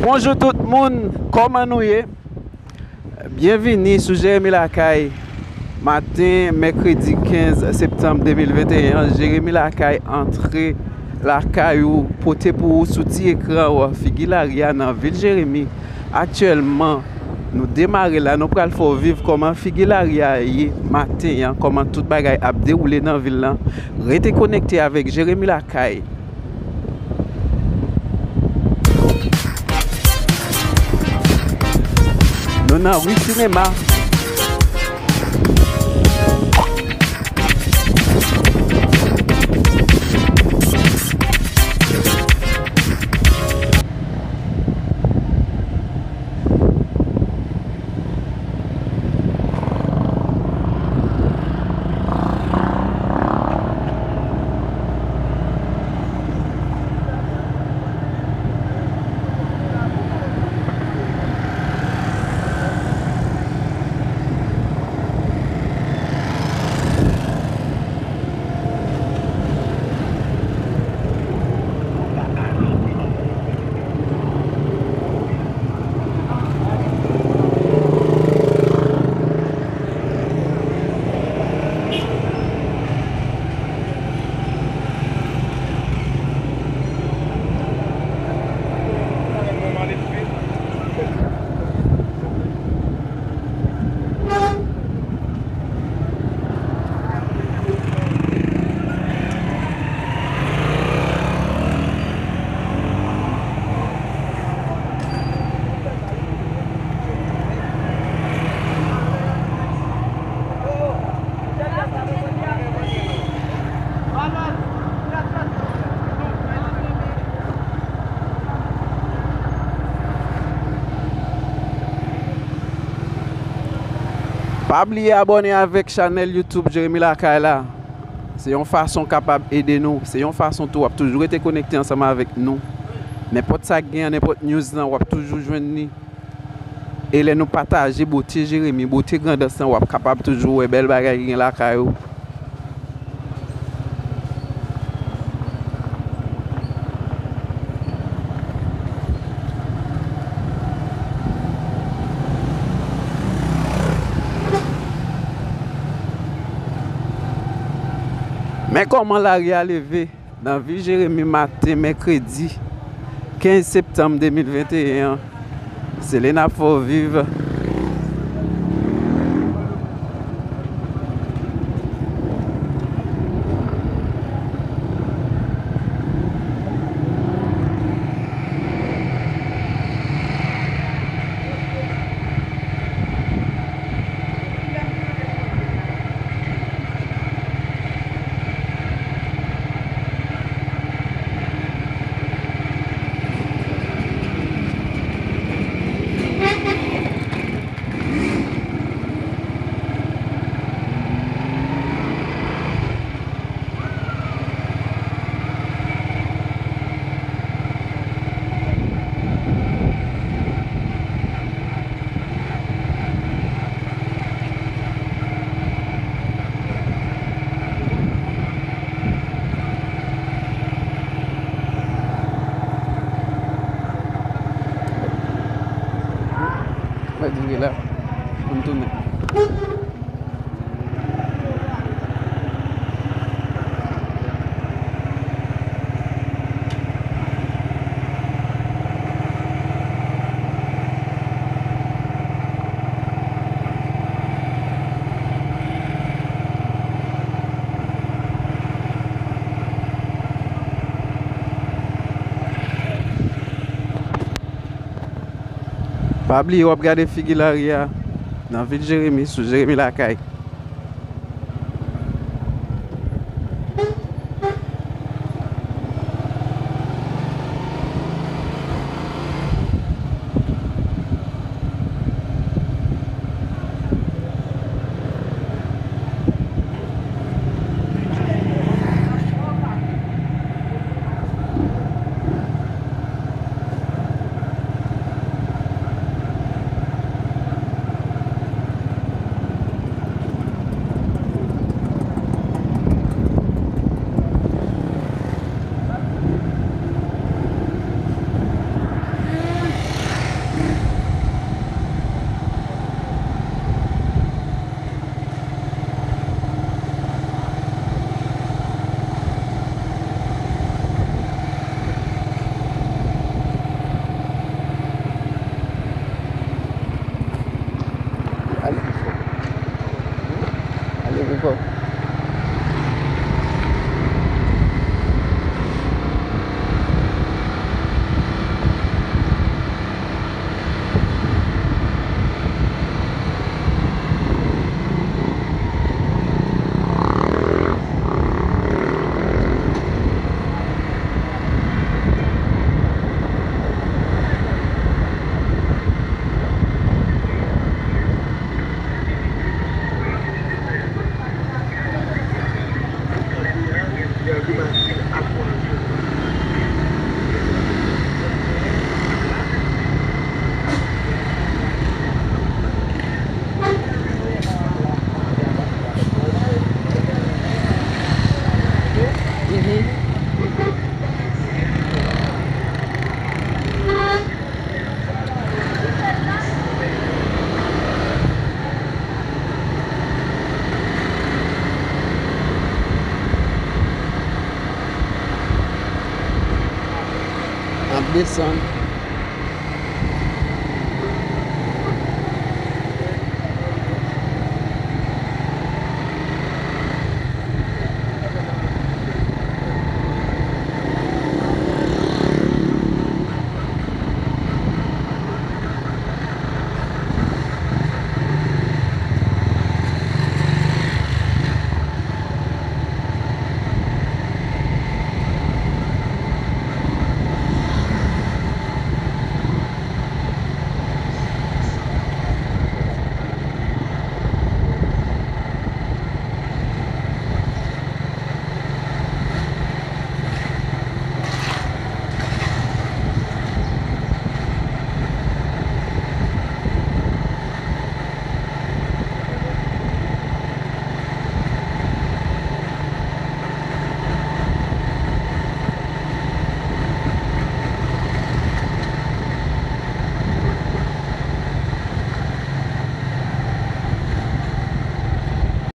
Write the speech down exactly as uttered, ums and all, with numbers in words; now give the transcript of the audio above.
Bonjou tout moun, kòman nou ye? Byenvini sou Jeremi Lakay. Maten mèkredi kenz septanm de mil venteyen an, Jeremi Lakay antre lakay ou, pote pou ou sou ti ekran ou figi lari a nan vil Jeremi. Aktyèlman, nou demare la, nou pral fè w viv kòman figi lari a ye maten an, kòman tout bagay ap dewoule nan vil lan. Rete konekte avèk Jeremi Lakay. Nou nan ri sinema. Pa bliye abòne avèk chanèl YouTube Jeremi Lakay la. Se yon fason w kapab ede nou. Se yon fason tou w ap toujou rete konekte ansanm avèk nou. Nenpòt sa k gen an, nenpòt news lan, w ap toujou jwenn li. E lè nou pataje bote Jeremi, bote Grandans lan, w ap kapab toujou wè bèl bagay ki gen lakay ou. Men kòman lari a leve nan vil Jeremi maten mèkredi kenz septanm de mil venteyen an. Se li n ap fè w viv. Mwen di m gen la pou m tounen. Pa bliye w ap gade figi lari a nan vil Jeremi sou Jeremi Lakay. N ap desann.